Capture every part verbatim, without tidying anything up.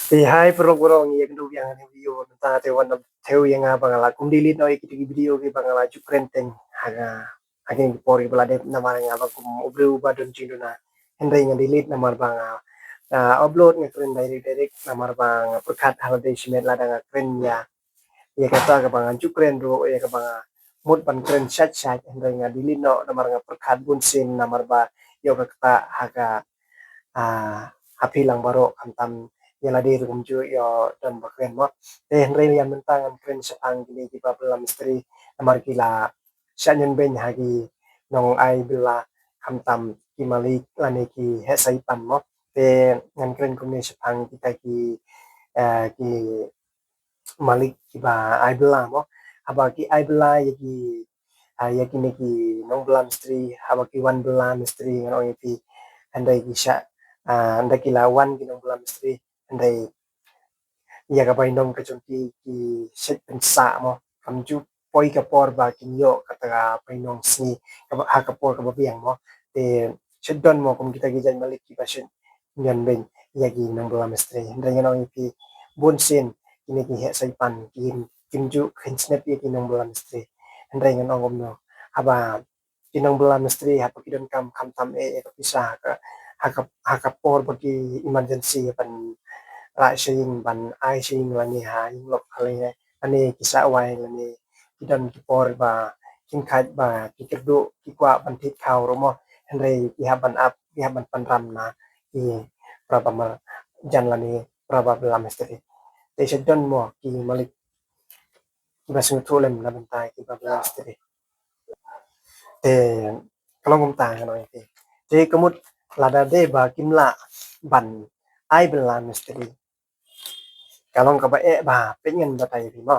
Te hai paralok baroh, ngi ïakynduh biang ha kane ka video. Mynta te wan thew ïa nga ba nga la kum delete noh ïa kita ki video kiba nga la ju kren teng ha nga ha kine ki por kiba la dep, namar nga ba kum u briew uba don jingduna. Hynrei nga delete namar ba nga, ah, upload, nga kren direct direct namar ba nga pyrkhat ha lade shimet lada nga kren ïa ïa kata kaba ngan ju kren ruh, ïa kaba nga mut ban kren shait shait, hynrei nga delete noh namar nga pyrkhat bun sien namar ba ïoh ka ktah ha ka, ah, ha phi lang baroh, khamtam ïa lade ruh kumjuh ïoh don ba kren mo. Te hynrei ïa mynta ngan kren shaphang kine kiba bylla mistri namar ki la shah ñion beiñ ha ki nong ai bylla, khamtam ki malik lane ki heh saipan mo. Te ngan kren kumne shaphang kita ki, eh, ki malik kiba ai bylla mo. Haba ki ai bylla ïa ki, ah, ïa kine ki nong bylla mistri, haba ki wan bylla mistri, ngan ong ïa phi, hynrei ki shah, ah, hynrei ki la wan ki nong bylla mistri, hynrei ïa ka bainong ka jong ki, ki shet pynsah mo. Kam ju poi ka por ba kin ïoh kata ka bainong sngi kaba, ha ka por kaba biang mo. Te shet don mo kum kita ki jait malik kiba shet ñion beiñ ïa ki nong bylla mistri. Hynrei ngan ong ïa phi, bun sien kine ki heh saipan kim, kim ju kheiñ snep ïa ki nong bylla mistri. Hynrei ngan ong kumno, haba ki nong bylla mistri haba ki donkam, khamtam eh ïa ka pisa ha ka, ha ka, ha ka por ba ki emergency ban rah sha ïing, ban ai sha ïing lane ha ïing lok ha lane, lane ki sah wai lane ki don ki por ba kin khait ba ki kyrduh, ki kwah ban thied khaw ruh mo. Hynrei ki hap ban ap, ki hap ban pynram na ki para ba marjan lane para ba bylla mistri. Te shet don mo ki malik kiba sngewthuh lem na bynta kiba bylla mistri. Te ka long kumta, ngan ong ïa phi. Te ka mut lada dei ba kim lah ban ai bylla mistri, ka long kaba eh ba peit, ngan batai ïa phi mo.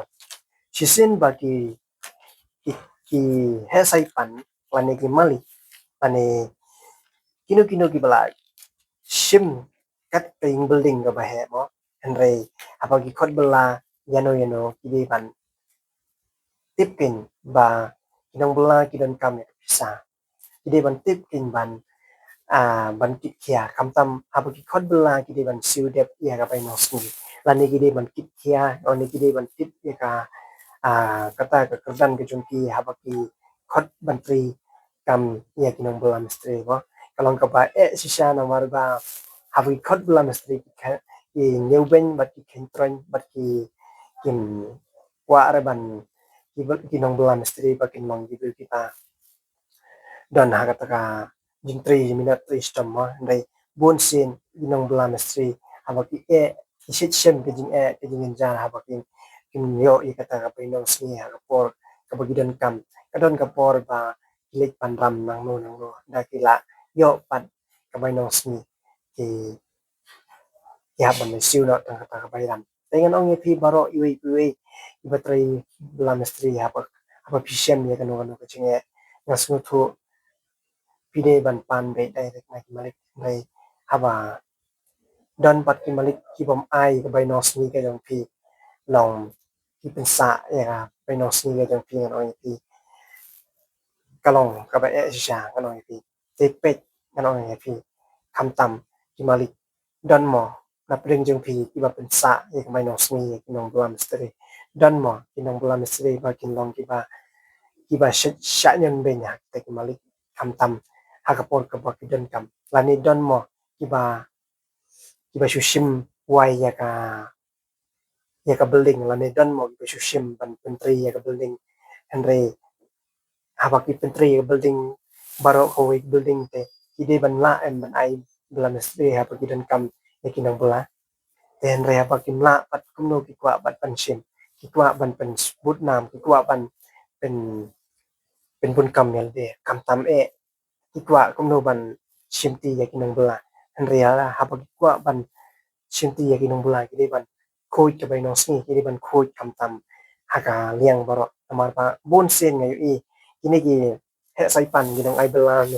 Shisien ba ki, ki, ki heh saipan lane ki malik lane kino kino kiba la shim kat ka ïing building kaba heh mo, hynrei haba ki khot bylla ïano ïano ki dei ban tip keiñ ba ki nong bylla ki donkam ïa ka pisa. Ki dei ban tip keiñ ban, ah, ban kit khia, khamtam haba ki khot bylla ki dei ban siew dep ïa ka bainong sngi, lane ki dei ban kit khia, lane ki dei ban tip ïa ka, ah, kata ka kyrdan ka jong ki haba ki khot ban trei kam ïa ki nong bylla mistri mo. Ka long kaba eh shisha namar ba haba ki khot bylla mistri ki kha-, ki ñiew beiñ bad ki kheiñ troiñ bad ki, kim kwah re ban ki, ki nong bylla mistri ba kin long ki briew kiba don ha kata ka jingtrei minot trei shitom mo. Hynrei bun sien ki nong bylla mistri haba ki eh, ki shet shem ka jingeh ka jingynjar haba kin, kin ïoh ïa kata ka bainong sngi ha ka por kaba ki donkam. Ka don ka por ba ki leit pynram nangno nangno, da ki la ïoh pat ka bainong sngi ki, ki hap ban siew noh tang kata ka bainong. Te ngan ong ïa phi baroh, iwei pa iwei iba trei bylla mistri, haba, haba phi shem ïa kano kano ka jingeh, nga sngewthuh phi dei ban pan beit direct na ki malik. Hynrei haba don pat ki malik ki bym ai ka bainong sngi ka jong phi, long ki pynsah ïa ka bainong sngi ka jong phi, ngan ong ïa phi, ka long kaba eh shisha, ngan ong ïa phi. Te peit, ngan ong ïa phi, khamtam ki malik, don mo na pdeng jong phi kiba pynsah ïa ka bainong sngi ïa ki nong bylla mistri? Don mo ki nong bylla mistri ba kin long kiba, kiba shet, shah ñion beiñ ha kita ki malik, khamtam ha ka por kaba ki donkam? Lane don mo kiba, kiba shu shim wai ïa ka, ïa ka building, lane don mo kiba shu shim ban pyntrei ïa ka building? Hynrei haba ki pyntrei ïa ka building, baroh kawei ka building, te ki dei ban lah em ban ai bylla mistri haba ki donkam ïa ki nong bylla? Te hynrei haba kim lah pat, kumno ki kwah pat ban shim? Ki kwah ban pynbud nam, ki kwah ban pyn, pynbun kam ïa lade, khamtam eh ki kwah kumno ban shimti ïa ki nong bylla? Hynrei haba ki kwah ban shimti ïa ki nong bylla, ki dei ban khuid ka bainong sngi, ki dei ban khuid khamtam ha ka liang baroh. Namar ba bun sien nga ïohi kine ki heh saipan ki nong ai bylla